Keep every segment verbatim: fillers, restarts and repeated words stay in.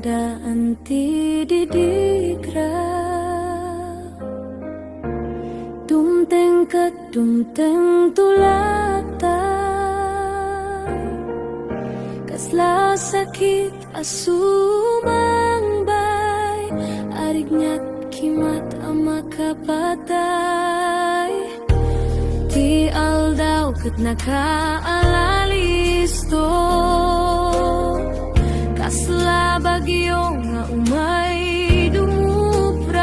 Daan ti didigra. Dumteng ket dumteng to latta. Kasla sakit a sumangbay, arigniat kimat a makapatay. Ti aldaw ket nakaalisto, kasla bagyo nga umay dumuprak.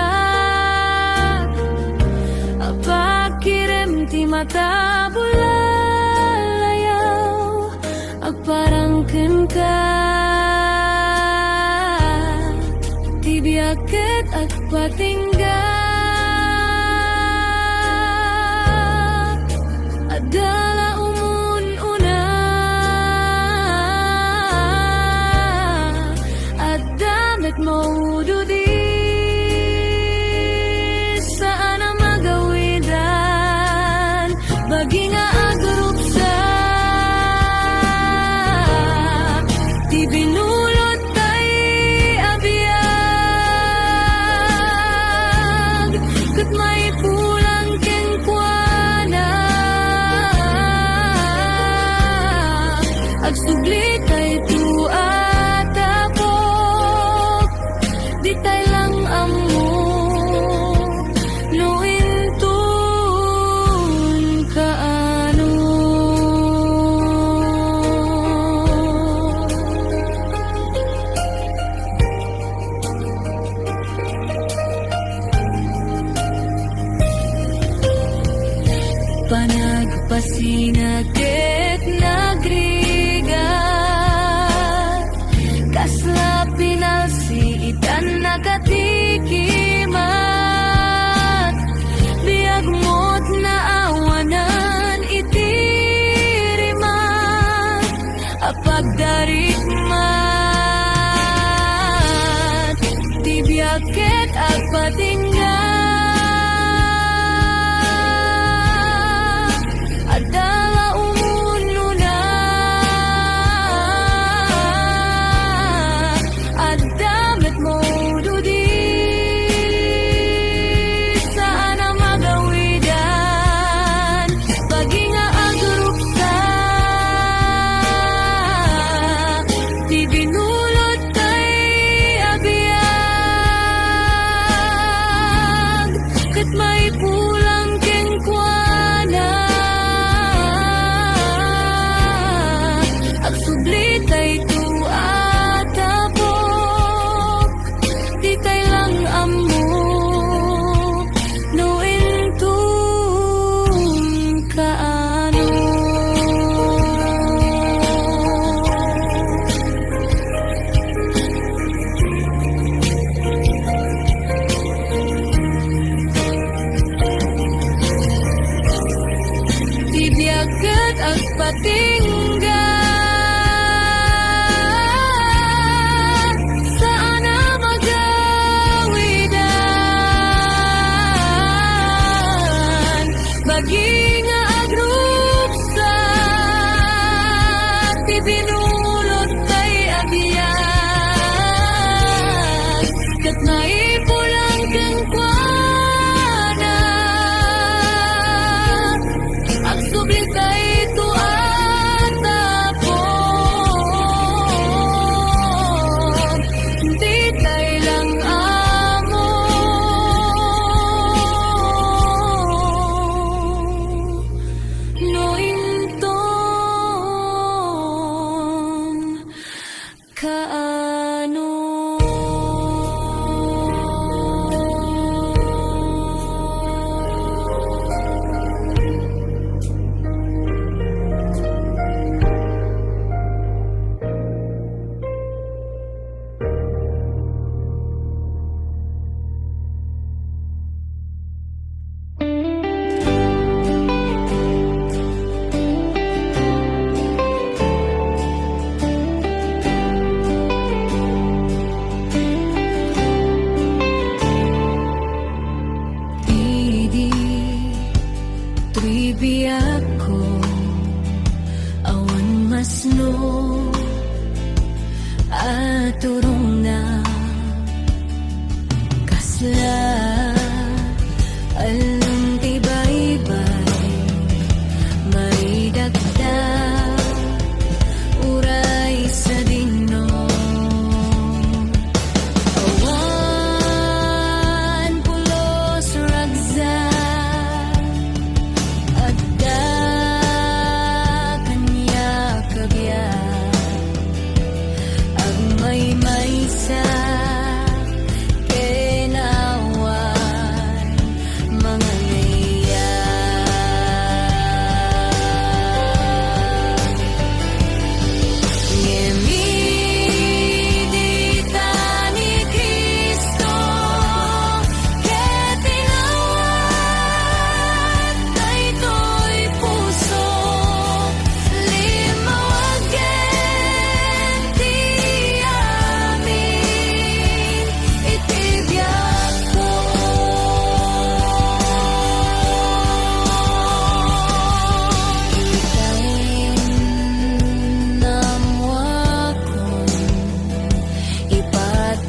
Apagkirem ti mata bulalayaw, agparang kenka. Ti biag ket agpatingga. Adda la umun-una, adda met maududi, saan a magawidan, bagi nga agruksak ti binulot tay a biag, ket maipulang kenkuana. Agsubli tay tua tapok, ditay lang ammo no inton kaano. Panagpasina ket nagrigat, kasla pinalsiitan nakatikimat. Biag mo't naawanan iti rimat a pagdarikmat, ti biag ket agpatingga. Adda la umununa, adda met maududi, saan a magawidan, bagi nga agruksak ti binulot tay a biag.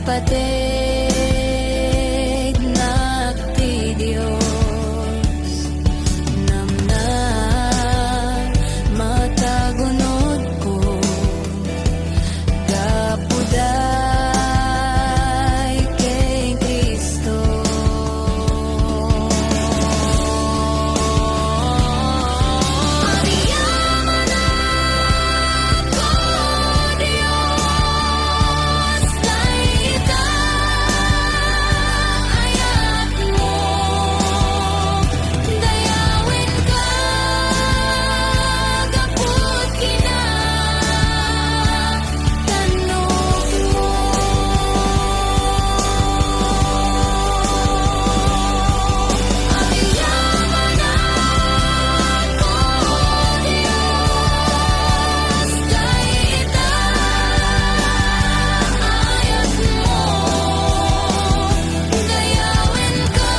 Pategnak ti Dios, namnama ta gunodko, gapu dayta ken Cristo. Agyamanak, O Dios, dayta ayatmo, dayawenka gapu iti kinatannokmo. Agyamanak, O Dios, dayta ayatmo, dayawenka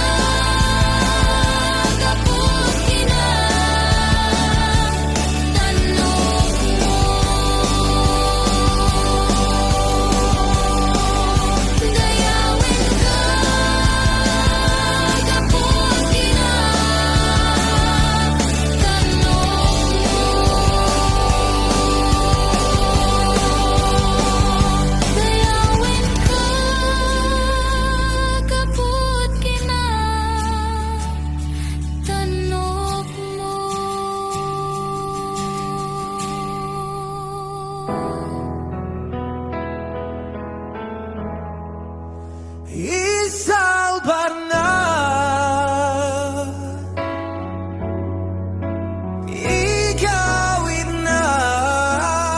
gapu iti kinatannokmo. Dayawenka gapu iti kinatannokmo. Dayawenka gapu iti kinatannokmo. Isalbarna,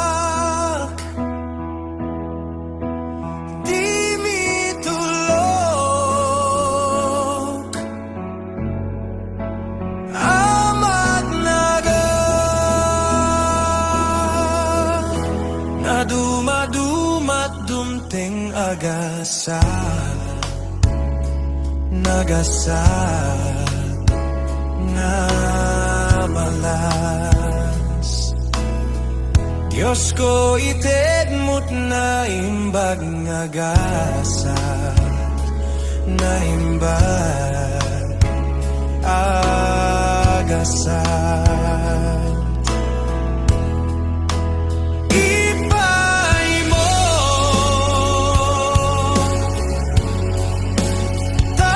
igawidnak, dimi tulok, Amak naga, nadumadumat dumteng agasat, nagasat nga malas. Diosko, itedmo't naimbag nga gasat, naimbag a gasat. Ipaaymo, ta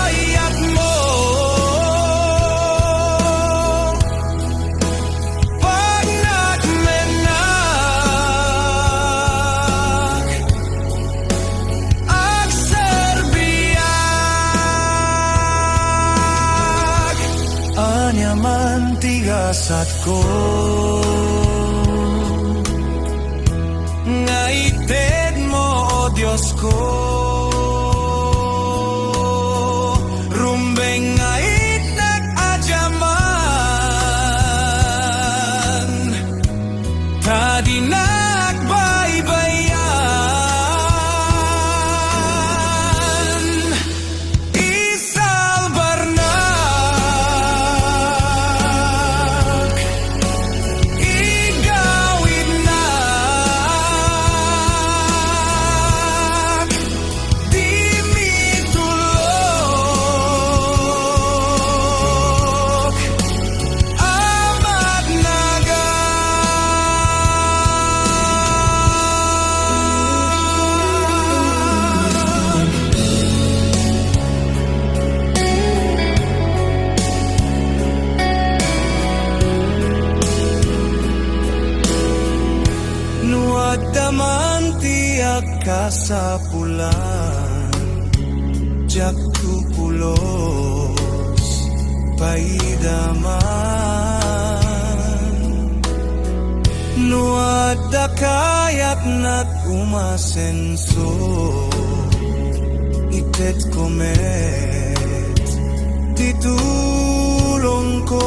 ayatmo, pagnak mennak, agserbiak. Ania man ti gasatko nga itedmo, O Diosko? Rumbeng nga itnak a diaman, ta dinak baybayan. Isalbarnak, igawidnak, dimi tulok, Amat naga. No adda man ti agkasapulan, diak tupulos, pay da man. No adda kayatnak umasenso, itedko met ti tulongko.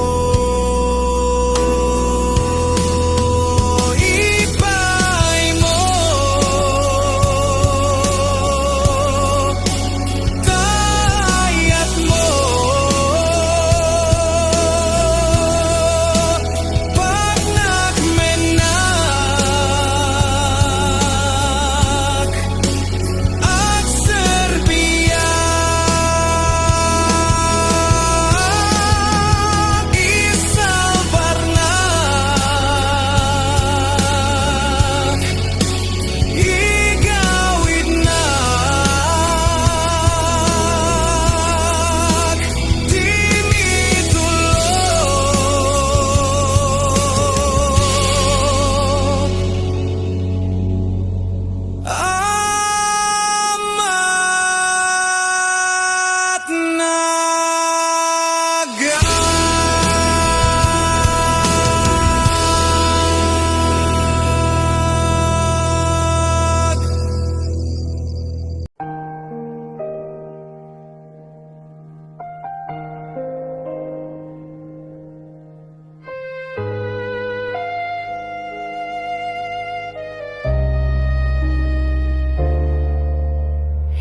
Ipaaymo, kayatmo, pagnak mennak,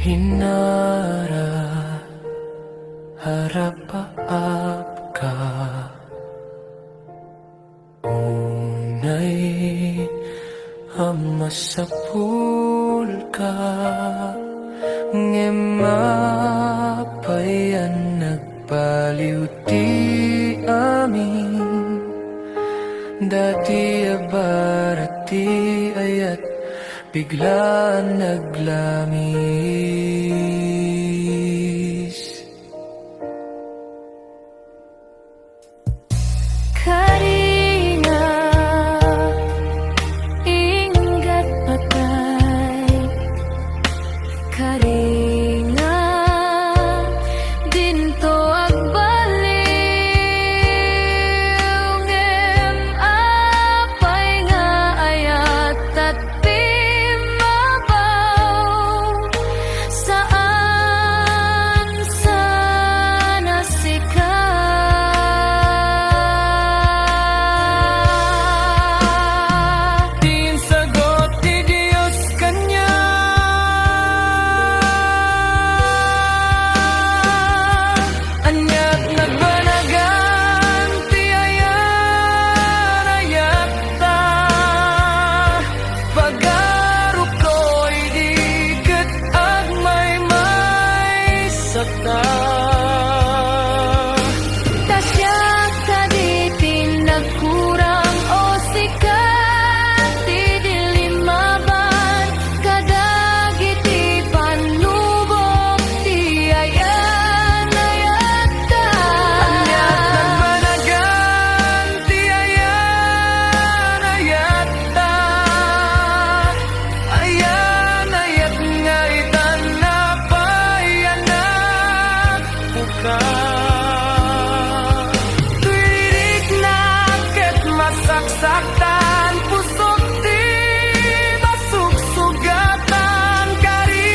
Hinara, harap-aapka. Unay a masapulka, ngem apay a nagbaliw ti amin? Dati a barat ti ayat, bigla a naglamis. Kari nga inggat patay, kari nga dinto agbaliw, ngem apay nga ayat ti mabaw, saan sana sika. Insagut ti Dios kaniak, aniat nagbanagan ti ayan-ayatta. Pagaruko idi ket agmaymaysakta. Ta siak kadi ti nagkurang, o sika ti di limaban kadagiti pannubok ti ayan-ayatta. Aniat nagbanagan ti ayan-ayatta. Ayan-ayat nga itan napayanak buka. Toy ririknak ket masaksaktan pusok ti masugsugatan, kari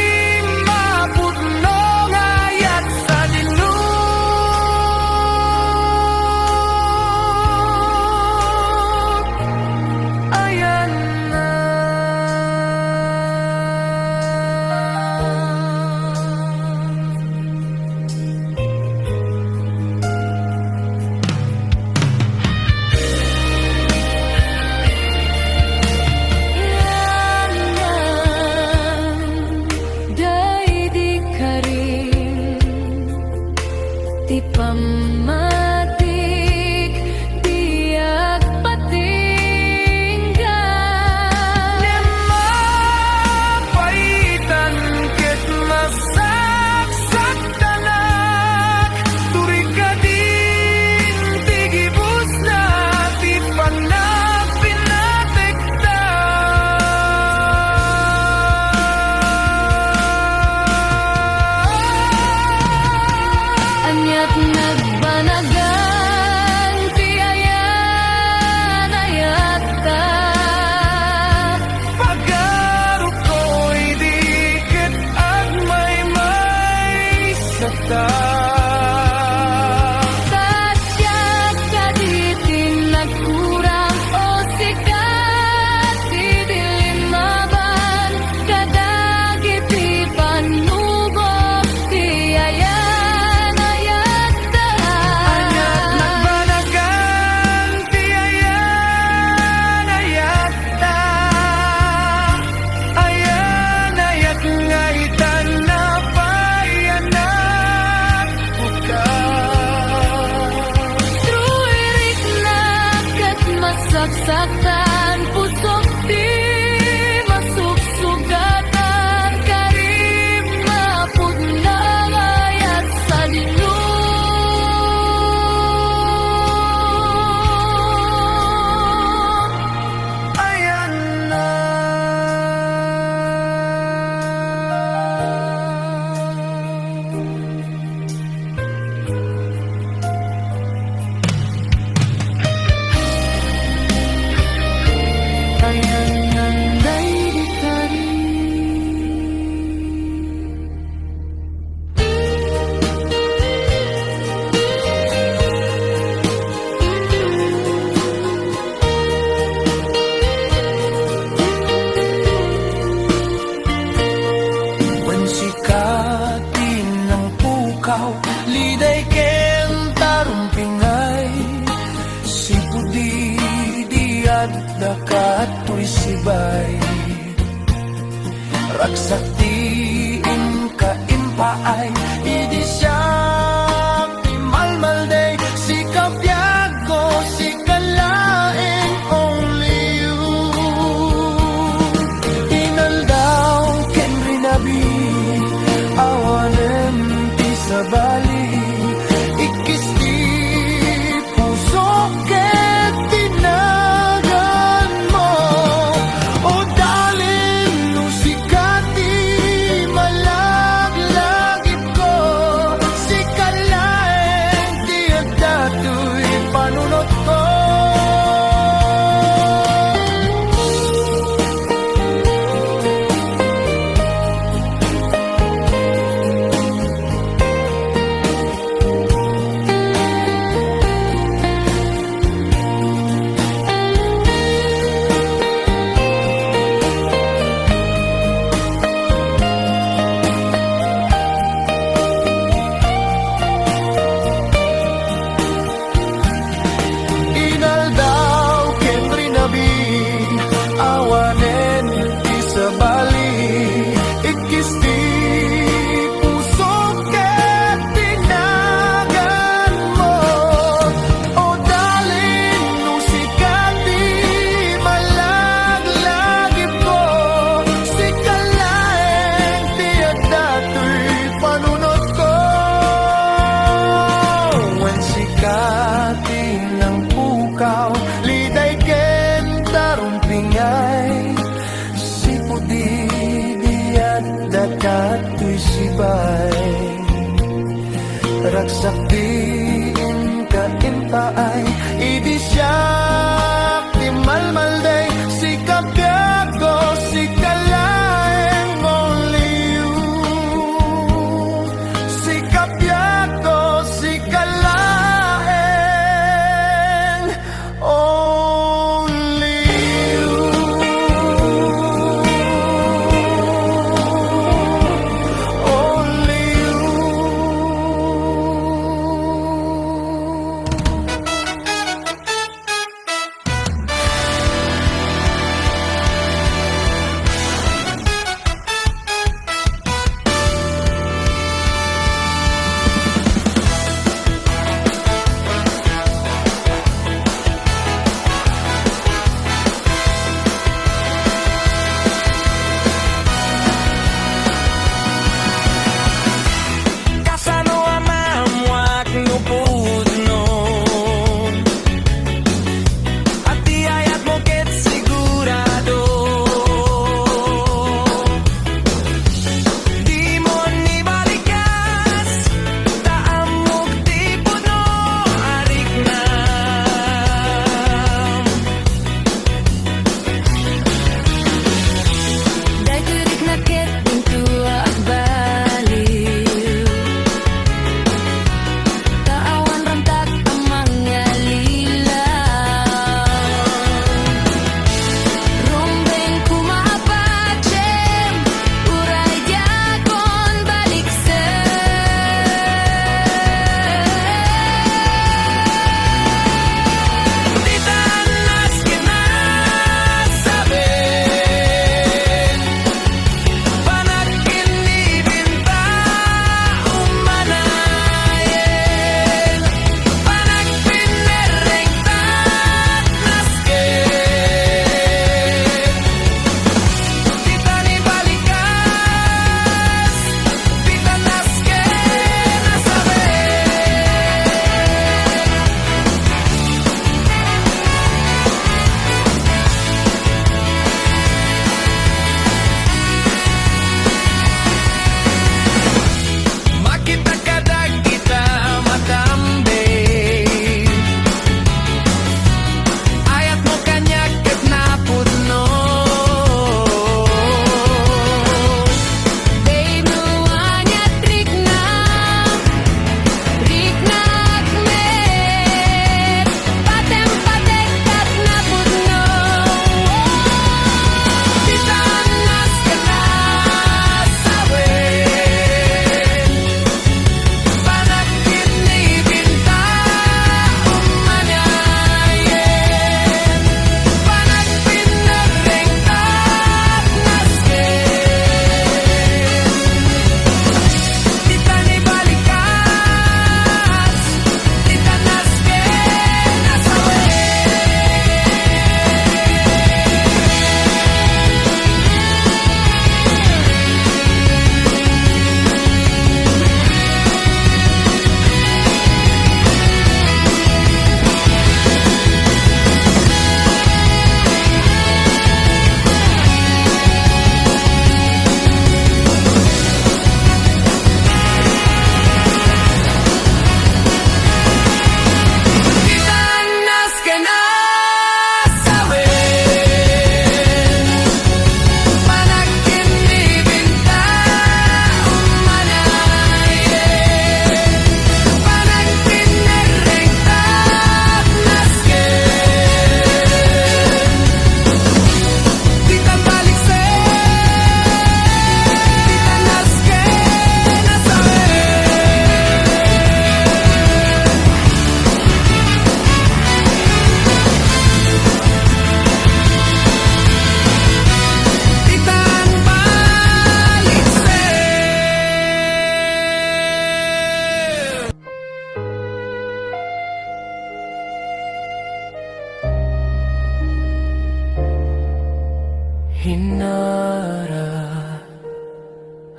mapudno nga ayat sa dinno. Ayanna. Daydi karin ti pammatik ti agpatingga. Ngem mapaitan ket masaksaktanak, turi kadin ti gibusna ti pannagpinatik. Aniat nagbanagan ti ayan-ayatta. Pagaruko idi ket agmaymaysakta. Ta siak kadi ti nagkurang, o sika ti di limaban kadagiti pannubok ti ayan-ayatta. Aniat nagbanagan ti ayan-ayatta. Ayan-ayat nga itan napayanak Ay, idi siak ti malmalday, sika biagko, sika laeng, only you. Inaldaw ken rinabi, awanen ti sabali, ikkis ti puso ket tinaganmo. O darling, no sika ti malaglagipko, sika laeng ti agdatoy panunotko. Inaldaw ken rinabi, awanen ti sabali, ikkis ti puso ket tinaganmo. O darling, no sika ti malaglagipko, sika laeng ti agdatoy panunotko. Wen sika ti nangpukaw, liday ken tarumpingay, sipudi diak dakaduy sibay. Ragsak ti inka impaay, idi siak ti malmalday, sika biagko, sika laeng, only you. Sika biagko, sika laeng, only you. Only you.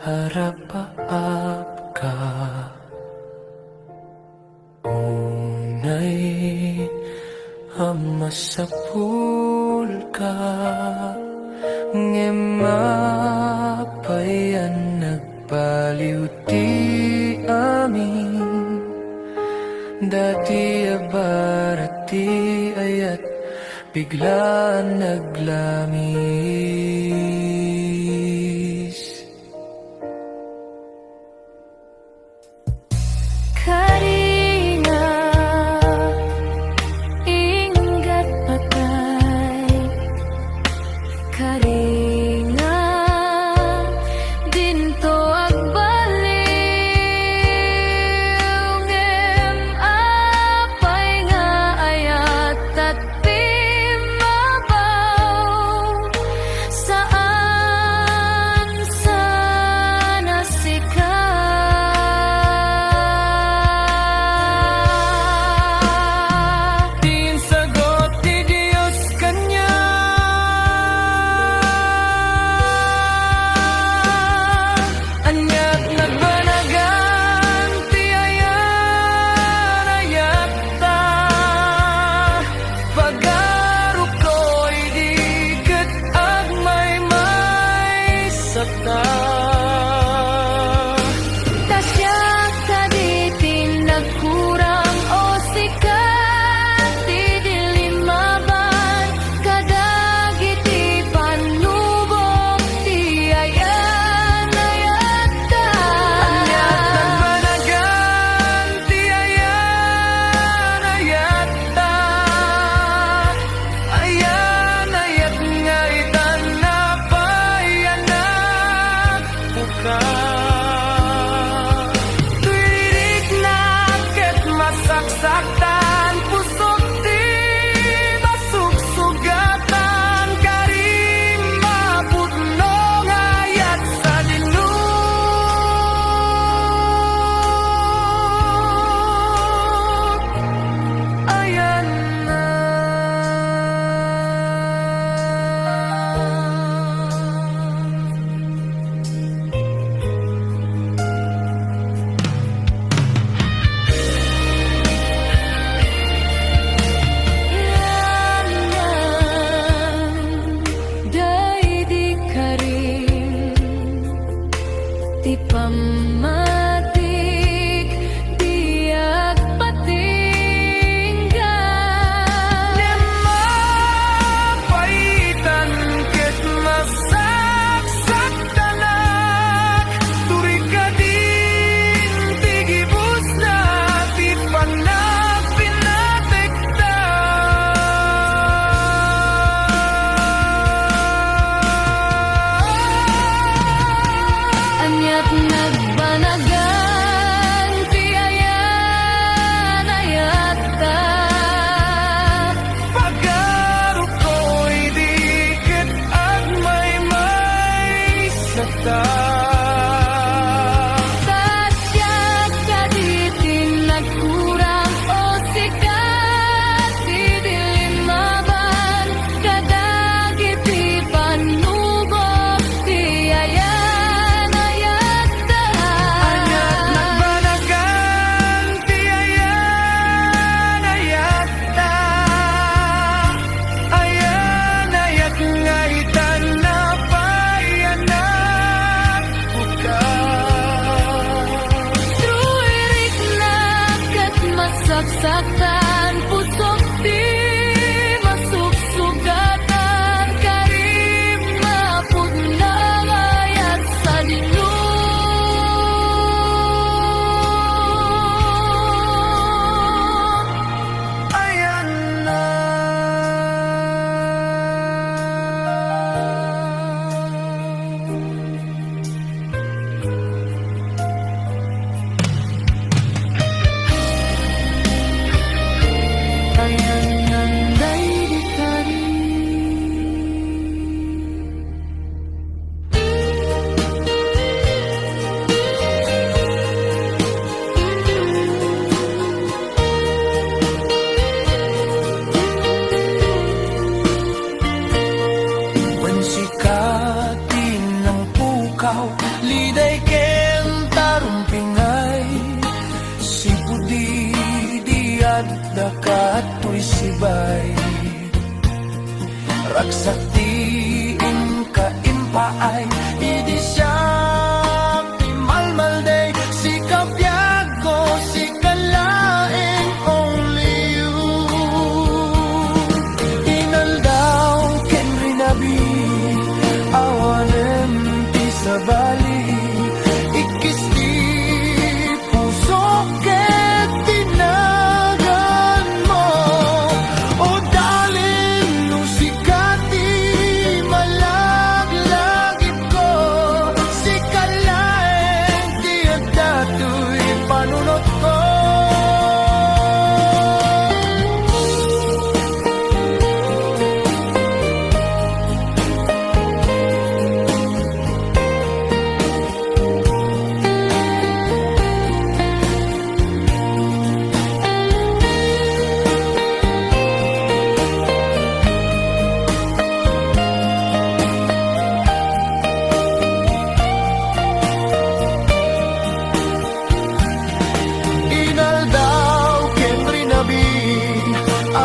Arapaapka. Unay a masapulka, ngem apay a nagbaliw ti amin? Dati a barat ti ayat, biglaan naglamis. Kari nga inggat patay, kari nga dinto agbaliw, ngem apay nga ayat ti mabaw? Saan sana sika. Insagot ti Dios kaniak, aniat nagbanagan ti ayan-ayatta. Pagarupko idi ket agmaymaysakta. Ta siak kadi ti nagkurang, o sika ti di limmaban kadagiti pannubok ti ayan-ayatta. Aniat nagbanagan ti ayan-ayatta. Ayan-ayat nga itan, apay a nagbuka. Toy riknak ket masaksaktan, pusok ti masuksugatan, kari mapudno nga ayat sadino. Ayanna. Daydi karin ti pammatik, di agpatingga. Ngem mapaitan ket masaksaktanak, turi kadin ti gibusna ti pannagpinatek. Aniat nagbanagan ti ayan-ayatta. Pagarupko idi ket agmaymaysakta. Ta siak kadi ti nagkurang, o sika ti di limmaban kadagiti pannubok ti ayan-ayatta. Aniat nagbanagan ti ayan-ayatta. Ayan-ayat nga itan, apay a nagbuka. Truy riknak ket masaksaktan, pusok ti masuksugatan, kari mapudno nga ayat sadino. Ayanna. Ken ta rumpingay, sipudi di adda katoy sibay. Ragsak ti inka impaay, idi siak ti malmalday, sika biag ko, sika laeng, only you. Inaldaw ken rinabi, awanen ti sabali, ikkis ti puso ket ti naganmo. O darling, no sika ti malaglagipko, sika laeng ti adda toy panunotko. Inaldaw ken rinabi,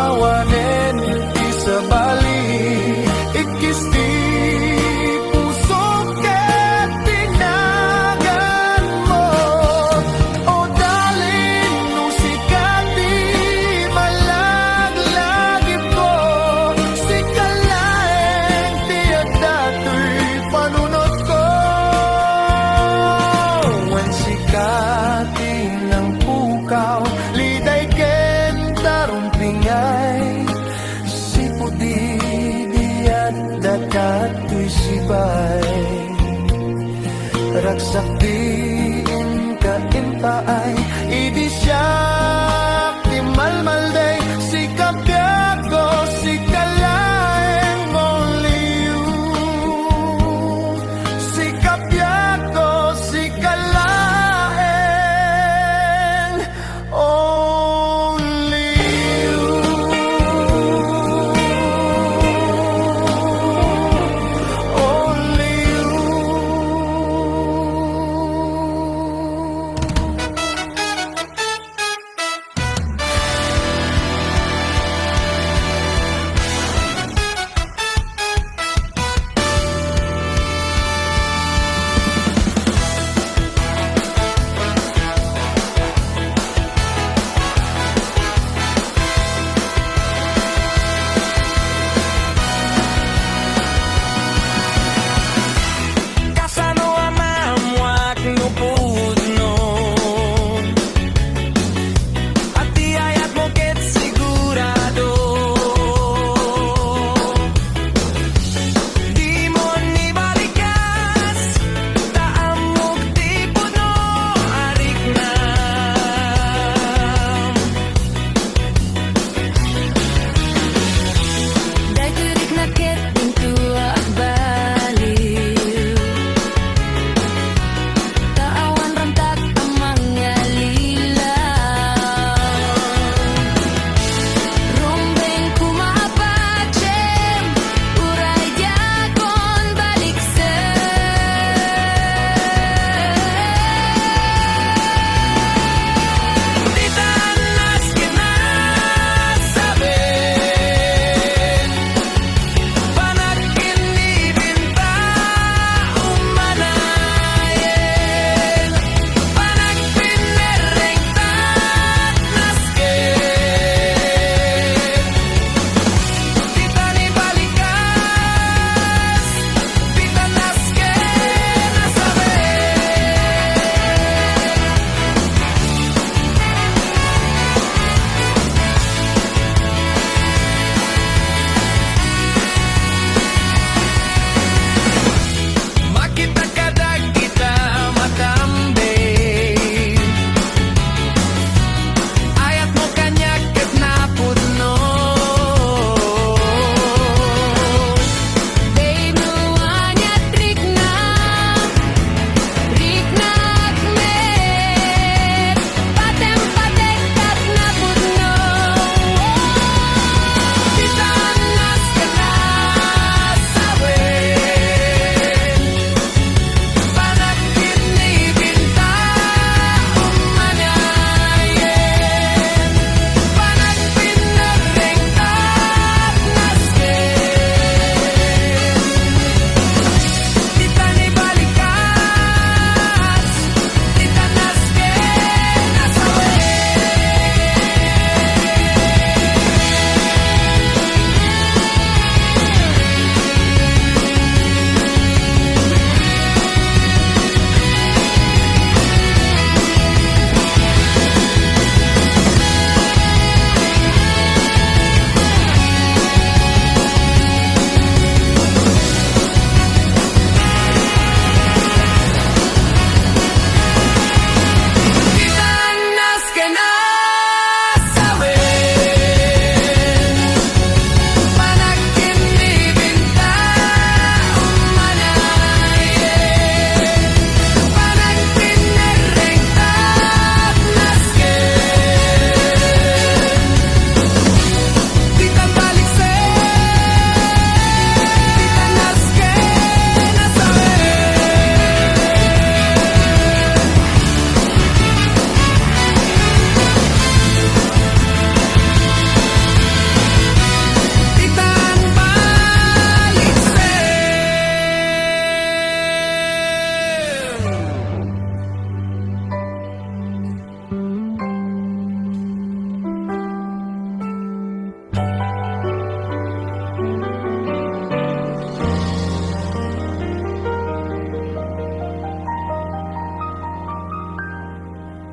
awanen ti sabali, ikkis ti puso ket ti naganmo. O darling, no sika ti malaglagipko, sika laeng ti adda toy panunotko. Wen sika ti nangpukaw, liday ken ta rumpingay, sipudi di adda katoy sibay. Ragsak ti inka impaay, idi siak ti malmalday, sika biag ko, sika laeng, only you. Sika biag ko, sika laeng, only you. Only you.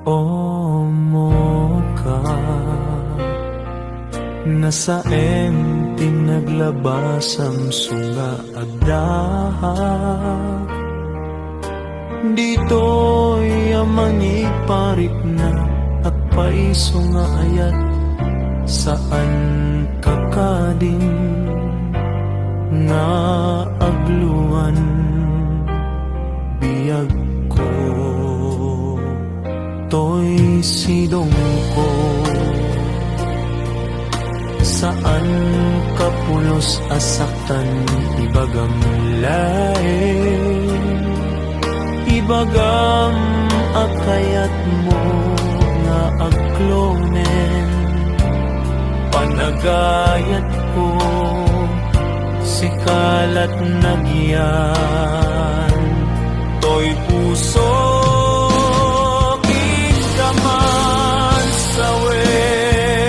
Omoka, nasaem ti naglabasam, sunga addaak. Ditoy a mangiparikna, agpaiso nga ayat, saan kakadin nga agluan biagko. Toy sidongko, saan ka pulos a saktan, ibagam laeng, ibagam a kayatmo nga agklonen. Panagayatko, sika lat nagyan. Toy pusok, inka man sawen.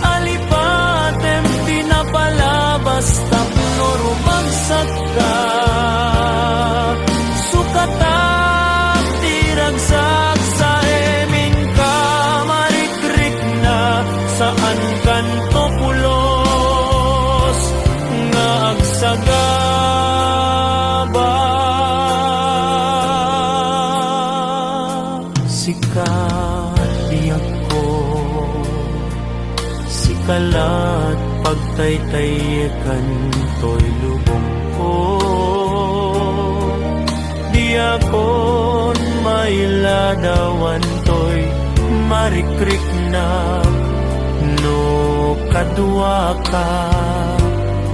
Alipatem ti napalabas tapno rumagsak ka. Sukatak ti ragsak, saem inka marikrikna, saan kanto pulos nga agsagaba. Sika, biagko, sika lat pagtaytaykan toy lubongko. Diakon mailadawan toy marikriknak no kaduaka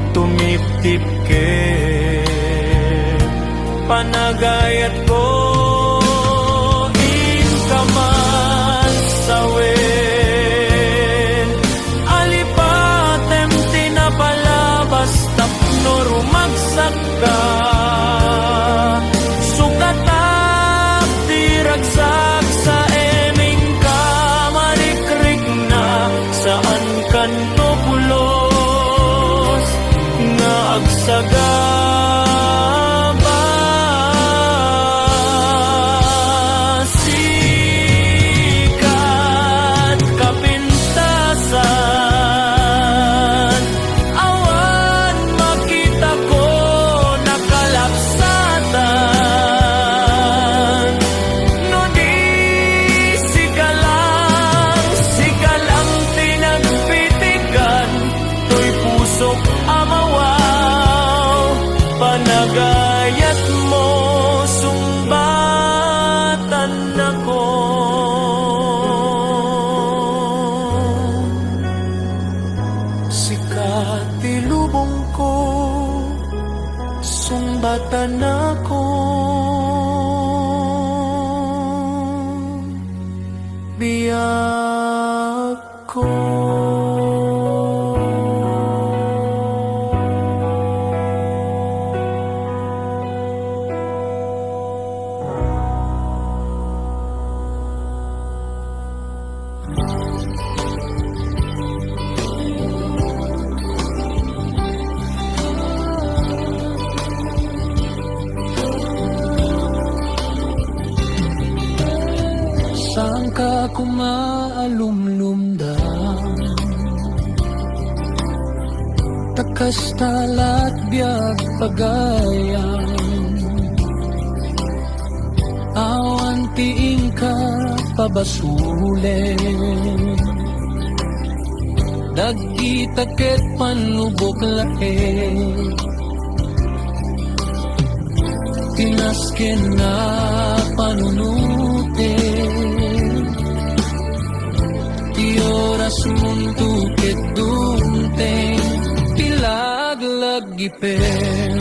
tumiptipkek. Panagayatko, inka man sawen. Alipatem ti napalabas tapno rumagsak ka. Sukatak ti ragsak, saem inka marikrikna, saan kanto pulos nga agsagaba. Sikat kapintasan, awan makitako nakalapsatan. No di sika lang, sika lang ti nagpitigan, toy pusok a mawaw, panagayatmo, sungbatan ako. Sika ti lubongko, sungbatan ako. Biag ko. Saanka koma a lumlumda, ta kasta lat biag pagayam. Awan ti inka pabasolen. Dagita ket pannubok laeng. Ti nasken a panunoten, ti orasmonto ket dumteng, ti laglaggipen.